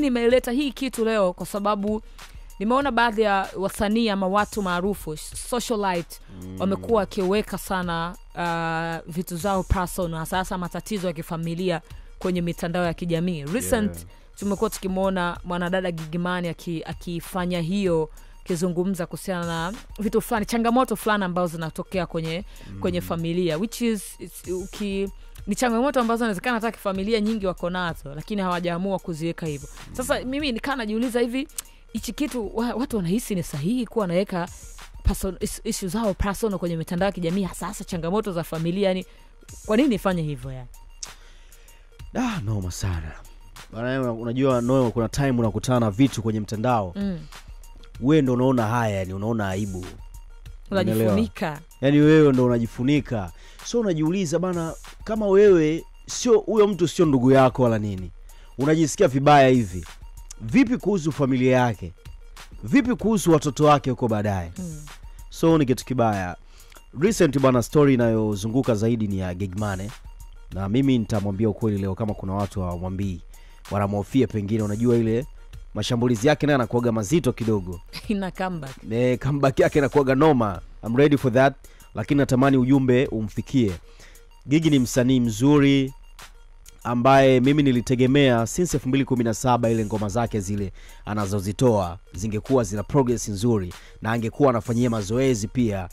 nimeleta hii kitu leo? Kwa sababu nimeona baadhi ya wasanii ama watu maarufu socialite wamekuwa wakiweka sana vitu zao personal, hasa matatizo ya kifamilia kwenye mitandao ya kijamii. Recent tumekuwa tukimuona mwanadada Gigimani akifanya hiyo, kizungumza kuhusiana na vitu fulani, changamoto fulani ambazo zinatokea kwenye familia, which is ni changamoto ambazo inawezekana hata kifamilia nyingi wako nazo, lakini hawajaamua kuziweka hivyo. Sasa mimi nikaa najiuliza hivi, hichi kitu watu wanahisi ni sahihi kuwa wanaweka issues zao personal kwenye mitandao ya kijamii, hasa changamoto za familia? Yani kwa nini ifanye hivyo yani? Noma sana. Bana, unajua no, kuna time unakutana na vitu kwenye mtandao. Wewe ndo unaona haya, yani unaona aibu. Unajifunika. Yani wewe ndo unajifunika. So unajiuliza bana, kama wewe sio huyo mtu, sio ndugu yako wala nini, unajisikia vibaya hivi. Vipi kuhusu familia yake? Vipi kuhusu watoto wake huko baadaye? So ni kitu kibaya. Recent bana, story inayozunguka zaidi ni ya Gigimane. Na mimi nitamwambia ukweli leo, kama kuna watu hawamwambii, wanamhofia pengine, unajua ile mashambulizi yake naye anakuaga mazito kidogo. Ina comeback. Comeback yake inakuaga noma. I'm ready for that, lakini natamani ujumbe umfikie. Gigi ni msanii mzuri ambaye mimi nilitegemea since 2017 ile ngoma zake zile anazozitoa zingekuwa zina progress nzuri, na angekuwa anafanyia mazoezi pia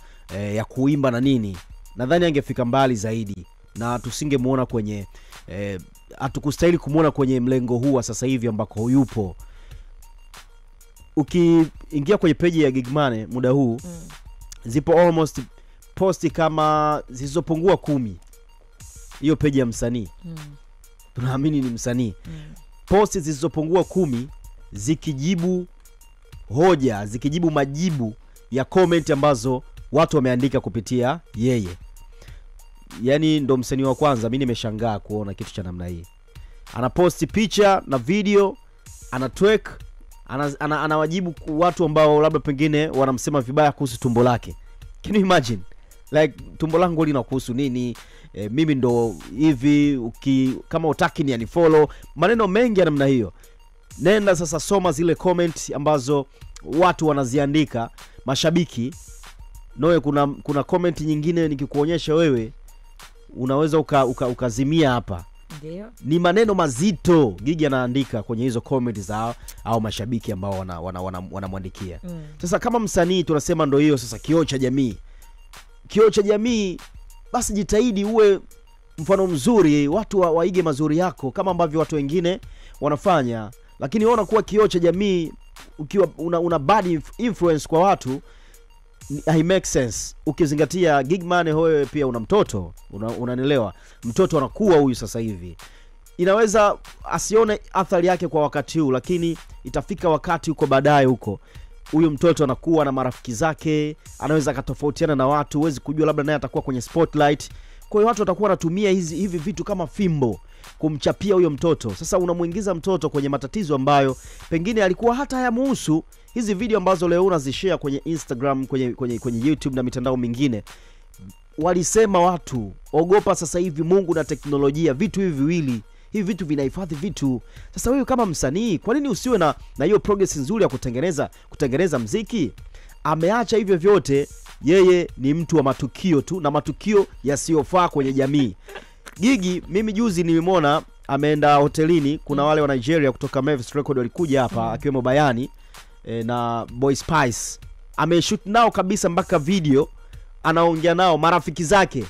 ya kuimba na nini, nadhani angefika mbali zaidi, na tusingemuona kwenye hatukustahili kumuona kwenye mlengo huu wa sasa hivi ambako yupo. Ukiingia kwenye page ya Gigimane muda huu, zipo almost posti kama zisizopungua 10. Hiyo page ya msanii. Tunaamini ni msanii. Posti zisizopungua 10 zikijibu hoja, zikijibu majibu ya comment ambazo watu wameandika kupitia yeye. Yani ndo msanii wa kwanza mimi nimeshangaa kuona kitu cha namna hii. Anaposti picha na video, anatwerk, anawajibu watu ambao labda pengine wanamsema vibaya kuhusu tumbo lake. Can you imagine? Like tumbo langu linakuhusu nini? Mimi ndo hivi, kama utaki ni unfollow, maneno mengi ya namna hiyo. Nenda sasa soma zile comment ambazo watu wanaziandika, mashabiki. Noe, kuna comment nyingine nikikuonyesha wewe unaweza ukazimia hapa. Ndio. Ni maneno mazito Gigi anaandika kwenye hizo comment za au mashabiki ambao wanamwandikia. Sasa kama msanii tunasema ndo hiyo sasa kioo cha jamii. Kioo cha jamii, basi jitahidi uwe mfano mzuri, watu waige mazuri yako kama ambavyo watu wengine wanafanya. Lakini wewe unakuwa kioo cha jamii ukiwa una bad influence kwa watu, it makes sense. Ukizingatia Gigimane wewe pia una mtoto, unanielewa? Mtoto anakuwa huyu sasa hivi. Inaweza asione athari yake kwa wakati huu, lakini itafika wakati huko baadaye huko huyu mtoto anakuwa na marafiki zake, anaweza akatofautiana na watu, huwezi kujua, labda naye atakuwa kwenye spotlight. Kwa hiyo watu watakuwa wanatumia hivi vitu kama fimbo kumchapia huyo mtoto. Sasa unamuingiza mtoto kwenye matatizo ambayo pengine alikuwa hata hayamuhusu. Hizi video ambazo leo unazishare kwenye Instagram, kwenye YouTube na mitandao mingine, walisema watu, ogopa sasa hivi Mungu na teknolojia, vitu hivi viwili, hivi vitu vinahifadhi vitu. Sasa wewe kama msanii, kwa nini usiwe na hiyo progress nzuri ya kutengeneza mziki? Ameacha hivyo vyote, yeye ni mtu wa matukio tu, na matukio yasiyofaa kwenye jamii. Gigi, mimi juzi nilimwona ameenda hotelini, kuna wale wa Nigeria kutoka Mavis Record walikuja hapa, akiwemo Bayani na Boy Spice. Ameshoot nao kabisa mpaka video, anaongea nao marafiki zake.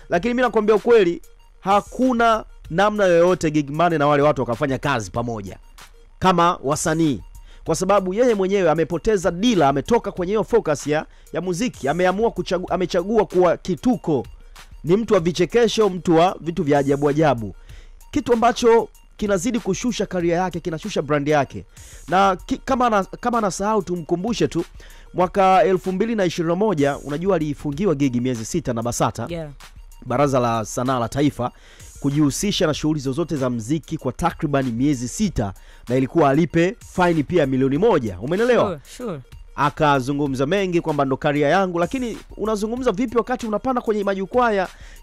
Lakini mimi nakwambia ukweli, hakuna namna yoyote Gigimane na wale watu wakafanya kazi pamoja kama wasanii, kwa sababu yeye mwenyewe amepoteza dila, ametoka kwenye hiyo focus ya muziki, ameamua amechagua kuwa kituko, ni mtu wa vichekesho, mtu wa vitu vya ajabu ajabu, kitu ambacho kinazidi kushusha career yake, kinashusha brand yake. Na kama anasahau tumkumbushe tu, mwaka 2021 unajua alifungiwa Gigi miezi 6 na BASATA, Baraza la Sanaa la Taifa, kujihusisha na shughuli zozote za mziki kwa takriban miezi 6, na ilikuwa alipe faini pia 1,000,000. Umeelewa? Sure. Akazungumza mengi kwamba ndo career yangu, lakini unazungumza vipi wakati unapanda kwenye majukwaa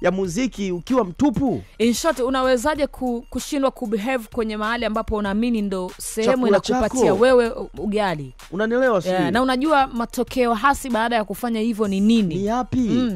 ya muziki ukiwa mtupu? In short, unawezaje kushindwa kubehave kwenye mahali ambapo unaamini ndo sehemu inakupatia wewe ugali? Unanielewa sio? Yeah, na unajua matokeo hasi baada ya kufanya hivyo ni nini? Ni yapi?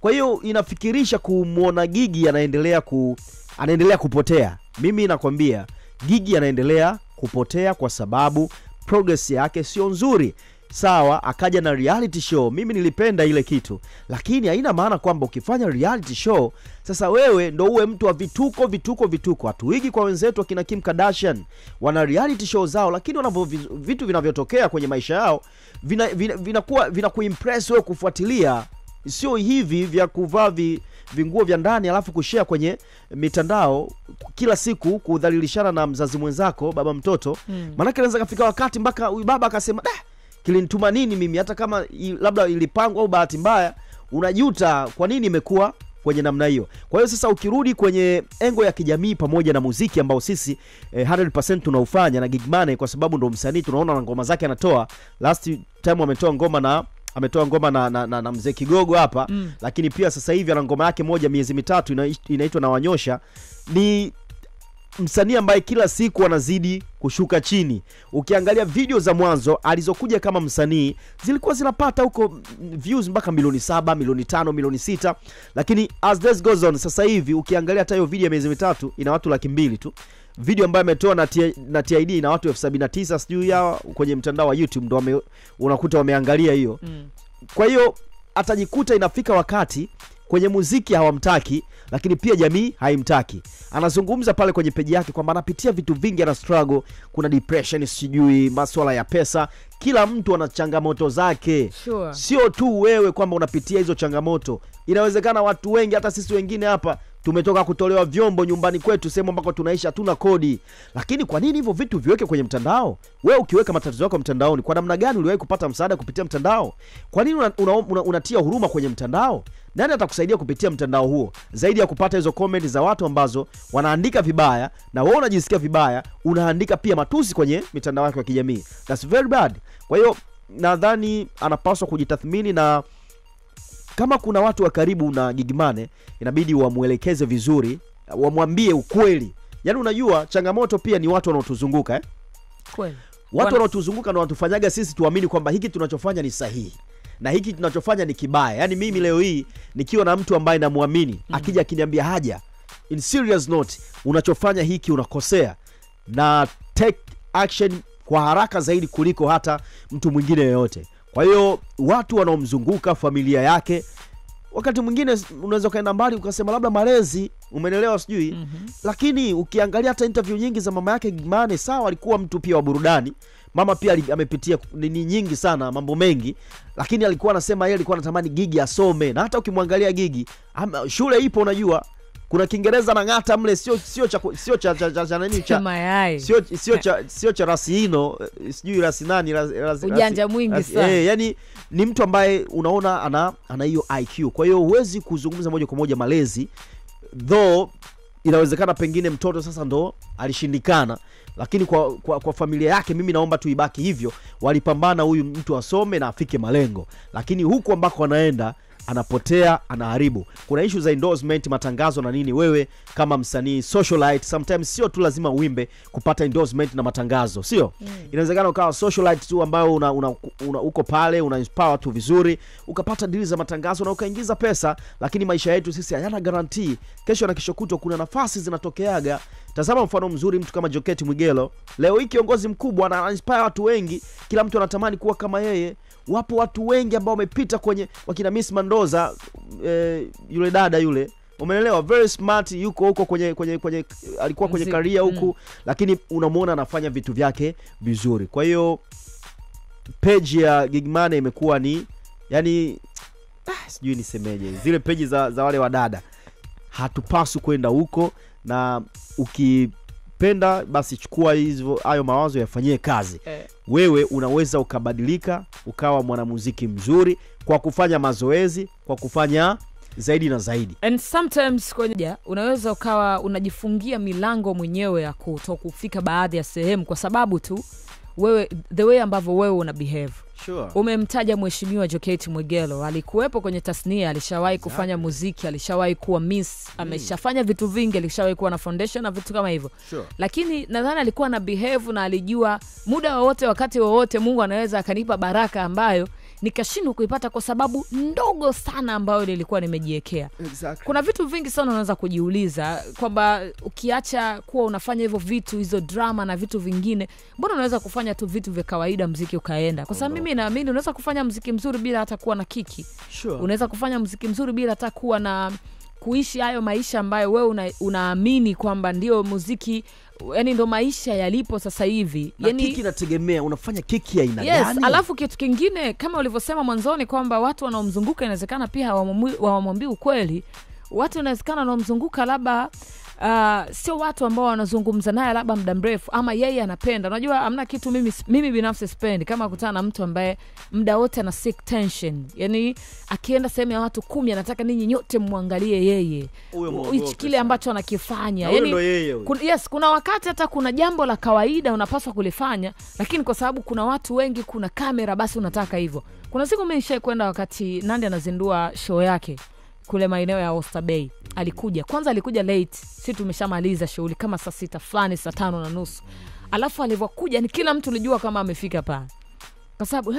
Kwa hiyo inafikirisha kumuona Gigi anaendelea kupotea. Mimi nakwambia Gigi anaendelea kupotea kwa sababu progress yake sio nzuri. Sawa, akaja na reality show, mimi nilipenda ile kitu, lakini haina maana kwamba ukifanya reality show sasa wewe ndo uwe mtu wa vituko vituko vituko. Hatuigi kwa wenzetu akina Kim Kardashian, wana reality show zao, lakini wanavyo vitu vinavyotokea kwenye maisha yao vinakuwa vinakuimpress wewe kufuatilia. Sio hivi vya kuvaa vinguo vya ndani alafu kushare kwenye mitandao kila siku, kudhalilishana na mzazi mwenzako, baba mtoto. Maana inaweza kafika wakati mpaka huyu baba akasema kilinituma nini mimi, hata kama labda ilipangwa au bahati mbaya, unajuta kwa nini imekuwa kwenye namna hiyo. Kwa hiyo sasa ukirudi kwenye engo ya kijamii pamoja na muziki ambao sisi 100% tunaufanya na Gigmane, kwa sababu ndo msanii tunaona na ngoma zake anatoa. Last time ametoa ngoma na Mzee Kigogo hapa, lakini pia sasa hivi ana ngoma yake moja miezi mitatu inaitwa na Wanyosha. Ni msanii ambaye kila siku anazidi kushuka chini. Ukiangalia video za mwanzo alizokuja kama msanii zilikuwa zinapata huko views mpaka milioni 7, milioni 5, milioni 6, lakini as this goes on sasa hivi ukiangalia hata hiyo video ya miezi mitatu ina watu 200,000 tu. Video ambayo ametoa na TID ina watu 79,000 sijui ya kwenye mtandao wa YouTube ndo unakuta wameangalia hiyo. Kwa hiyo atajikuta inafika wakati kwenye muziki hawamtaki, lakini pia jamii haimtaki. Anazungumza pale kwenye peji yake kwamba anapitia vitu vingi, ana struggle, kuna depression, sijui masuala ya pesa. Kila mtu ana changamoto zake. Sure. Sio tu wewe kwamba unapitia hizo changamoto. Inawezekana watu wengi, hata sisi wengine hapa tumetoka kutolewa vyombo nyumbani kwetu, sehemu ambako tunaishi hatuna kodi. Lakini kwa nini hivyo vitu viweke kwenye mtandao? Wewe ukiweka matatizo yako mtandaoni, kwa namna gani uliwahi kupata msaada kupitia mtandao? Kwa nini unatia huruma kwenye mtandao? Nani atakusaidia kupitia mtandao huo zaidi ya kupata hizo comment za watu ambazo wanaandika vibaya na wewe unajisikia vibaya, unaandika pia matusi kwenye mitandao yako ya kijamii? That's very bad. Kwa hiyo nadhani anapaswa kujitathmini, na kama kuna watu wa karibu na Gigimane inabidi wamuelekeze vizuri, wamwambie ukweli. Yaani unajua changamoto pia ni watu wanaotuzunguka Kweli. Watu wanaotuzunguka na watufanyaga sisi tuamini kwamba hiki tunachofanya ni sahihi na hiki tunachofanya ni kibaya. Yaani mimi leo hii nikiwa na mtu ambaye namuamini, akija akiniambia haja, in serious note, unachofanya hiki unakosea, na take action kwa haraka zaidi kuliko hata mtu mwingine yeyote. Kwa hiyo watu wanaomzunguka, familia yake, wakati mwingine unaweza kaenda mbali ukasema labda malezi, umeelewa sijui. Lakini ukiangalia hata interview nyingi za mama yake Gigmane, sawa alikuwa mtu pia wa burudani. Mama pia amepitia nini nyingi sana, mambo mengi, lakini alikuwa anasema yeye alikuwa anatamani Gigi asome. Na hata ukimwangalia Gigi, shule ipo, unajua kuna Kiingereza na ngata mle, sio cha nani cha mayai, sio cha rasino, sijui rasi nani, ujanja mwingi sana. Yani ni mtu ambaye unaona ana hiyo IQ. Kwa hiyo huwezi kuzungumza moja kwa moja malezi, though inawezekana pengine mtoto sasa ndo alishindikana, lakini kwa familia yake mimi naomba tuibaki hivyo. Walipambana huyu mtu asome na afike malengo, lakini huku ambako anaenda anapotea, anaharibu. Kuna issue za endorsement, matangazo na nini. Wewe kama msanii socialite, sometimes sio tu lazima uimbe kupata endorsement na matangazo, sio? Inawezekana ukawa socialite tu ambayo una uko pale, una inspire watu vizuri, ukapata deal za matangazo na ukaingiza pesa. Lakini maisha yetu sisi hayana guarantee. Kesho na kesho kutwa kuna nafasi zinatokeaga. Tazama mfano mzuri mtu kama Joketi Mwigelo. Leo hii kiongozi mkubwa na inspire watu wengi, kila mtu anatamani kuwa kama yeye. Wapo watu wengi ambao wamepita kwenye wakina Miss Mandoza, yule dada yule, umeelewa, very smart, yuko huko kwenye alikuwa kwenye career huku, lakini unamuona anafanya vitu vyake vizuri. Kwa hiyo page ya Gigmane imekuwa ni yani, sijui nisemeje, zile page za wale wadada hatupaswi kwenda huko, na ukipenda basi chukua hizo hayo mawazo yafanyie kazi. Wewe unaweza ukabadilika ukawa mwanamuziki mzuri kwa kufanya mazoezi, kwa kufanya zaidi na zaidi. And sometimes kwenye unaweza ukawa unajifungia milango mwenyewe ya kutokufika baadhi ya sehemu kwa sababu tu wewe, the way ambavyo wewe una behave. Sure. Umemtaja Mheshimiwa Jokate Mwegelo, alikuwepo kwenye tasnia, alishawahi kufanya muziki, alishawahi kuwa miss, ameshafanya vitu vingi, alishawahi kuwa na foundation na vitu kama hivyo. Sure. Lakini nadhani alikuwa na behave na alijua muda wowote, wakati wowote Mungu anaweza akanipa baraka ambayo nikashindwa kuipata kwa sababu ndogo sana ambayo nilikuwa nimejiwekea. Exactly. Kuna vitu vingi sana unaweza kujiuliza kwamba ukiacha kuwa unafanya hivyo vitu, hizo drama na vitu vingine, mbona unaweza kufanya tu vitu vya kawaida muziki ukaenda? Kwa sababu mimi naamini unaweza kufanya muziki mzuri bila hata kuwa na kiki. Sure. Unaweza kufanya muziki mzuri bila hata kuwa na kuishi hayo maisha ambayo wewe unaamini kwamba ndio muziki, yani ndio maisha yalipo sasa hivi. Yani kiki inategemea unafanya kiki ya aina gani. Yes, alafu kitu kingine kama ulivyosema mwanzoni kwamba watu wanaomzunguka inawezekana pia hawamwambii ukweli. Watu inawezekana wanaomzunguka labda sio watu ambao wanazungumza naye labda muda mrefu, ama yeye anapenda. Unajua hamna kitu mimi binafsi sipendi kama kukutana na mtu ambaye muda wote ana seek tension. Yani akienda sehemu ya watu 10 anataka ninyi nyote muangalie yeye. Kile ambacho anakifanya. Yani yes, kuna wakati hata kuna jambo la kawaida unapaswa kulifanya, lakini kwa sababu kuna watu wengi, kuna kamera, basi unataka hivyo. Kuna siku mimi nishai kwenda wakati Nandy anazindua show yake kule maeneo ya Oyster Bay. Alikuja. Kwanza alikuja late. Sisi tumeshamaliza shughuli kama saa 6 fulani, saa 5:30. Alafu alivyokuja ni kila mtu alijua kama amefika pale. Kwa sababu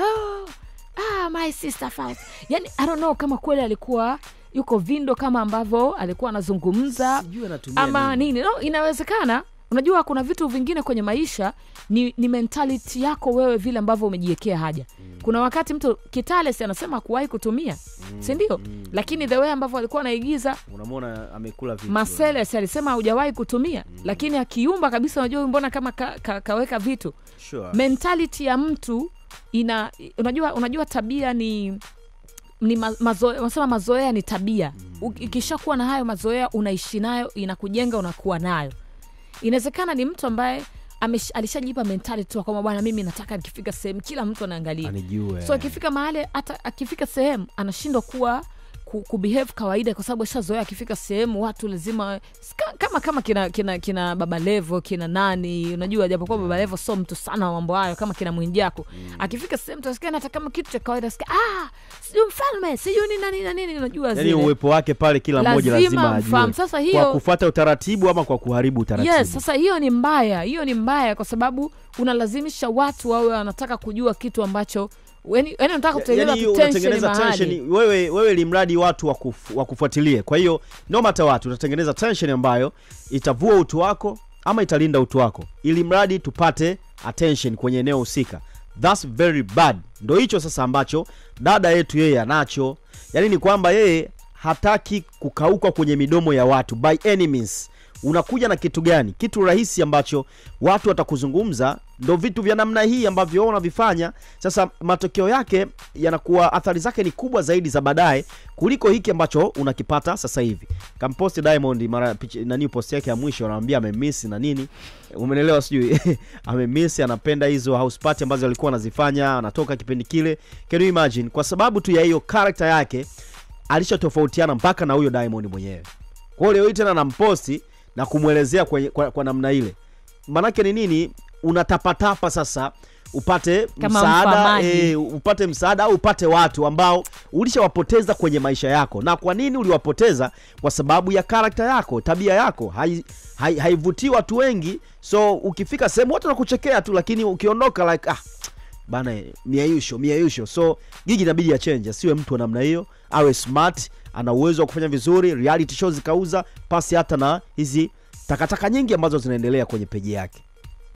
my sister Faust. Yani I don't know kama kweli alikuwa yuko vindo kama ambavyo alikuwa anazungumza ama nini. No, inawezekana. Unajua kuna vitu vingine kwenye maisha ni mentality yako wewe vile ambavyo umejiwekea haja. Kuna wakati mtu Kitale si anasema kuwahi kutumia, si ndio? Lakini the way ambavyo alikuwa anaigiza unamwona amekula vitu. Marcel si alisema hujawahi kutumia, lakini akiumba kabisa unajua mbona kama kaweka vitu. Sure. Mentality ya mtu ina, unajua tabia ni mazoea, wanasema mazoea ni tabia. Ukishakuwa na hayo mazoea unaishi nayo, inakujenga, unakuwa nayo. Inawezekana ni mtu ambaye alishajipa mentality tu kwamba bwana mimi nataka nikifika sehemu kila mtu anaangalia. Anijue. So akifika mahali, hata akifika sehemu anashindwa kuwa kubehave kawaida kwa sababu ashazoea akifika sehemu watu lazima kama kina Baba Levo, kina nani, unajua japokuwa Baba Levo sio mtu sana wa mambo hayo kama kina Mwijaku. Akifika sehemu utasikia hata kama kitu cha kawaida sikia sijui mfalme, sijui ni nani na nini, unajua zile. Yaani uwepo wake pale kila mmoja lazima ajue. Sasa hiyo kwa kufuata utaratibu ama kwa kuharibu utaratibu. Yes, sasa hiyo ni mbaya. Hiyo ni mbaya kwa sababu unalazimisha watu wawe wanataka kujua kitu ambacho yani unataka kutengeneza tension. Wewe limradi watu wakufuatilie. Kwa hiyo no matter what utatengeneza tension ambayo itavua utu wako ama italinda utu wako, ili mradi tupate attention kwenye eneo husika. That's very bad. Ndio hicho sasa ambacho dada yetu yeye anacho. Yani ni kwamba yeye hataki kukauka kwenye midomo ya watu by any means. Unakuja na kitu gani? Kitu rahisi ambacho watu watakuzungumza, ndo vitu vya namna hii ambavyo unavifanya. Sasa matokeo yake yanakuwa, athari zake ni kubwa zaidi za baadaye kuliko hiki ambacho unakipata sasa hivi. Kamposti Diamond mara nani post yake ya mwisho anamwambia amemiss na nini. Umeelewa sijui. Amemiss, anapenda hizo house party ambazo alikuwa anazifanya, anatoka kipindi kile. Can you imagine? Kwa sababu tu ya hiyo character yake alishatofautiana mpaka na huyo Diamond mwenyewe. Kwa hiyo leo tena anamposti na kumuelezea kwa namna ile. Manake ni nini? Unatapatapa sasa upate msaada, upate msaada au upate watu ambao ulishawapoteza kwenye maisha yako. Na kwa nini uliwapoteza? Kwa sababu ya karakta yako, tabia yako haivutii watu wengi. So ukifika sehemu watu wanakuchekea tu, lakini ukiondoka like bana miayusho. So Gigi inabidi ya change, asiwe mtu wa namna hiyo, awe smart, ana uwezo wa kufanya vizuri, reality shows zikauza, pasi hata na hizi takataka nyingi ambazo zinaendelea kwenye peji yake.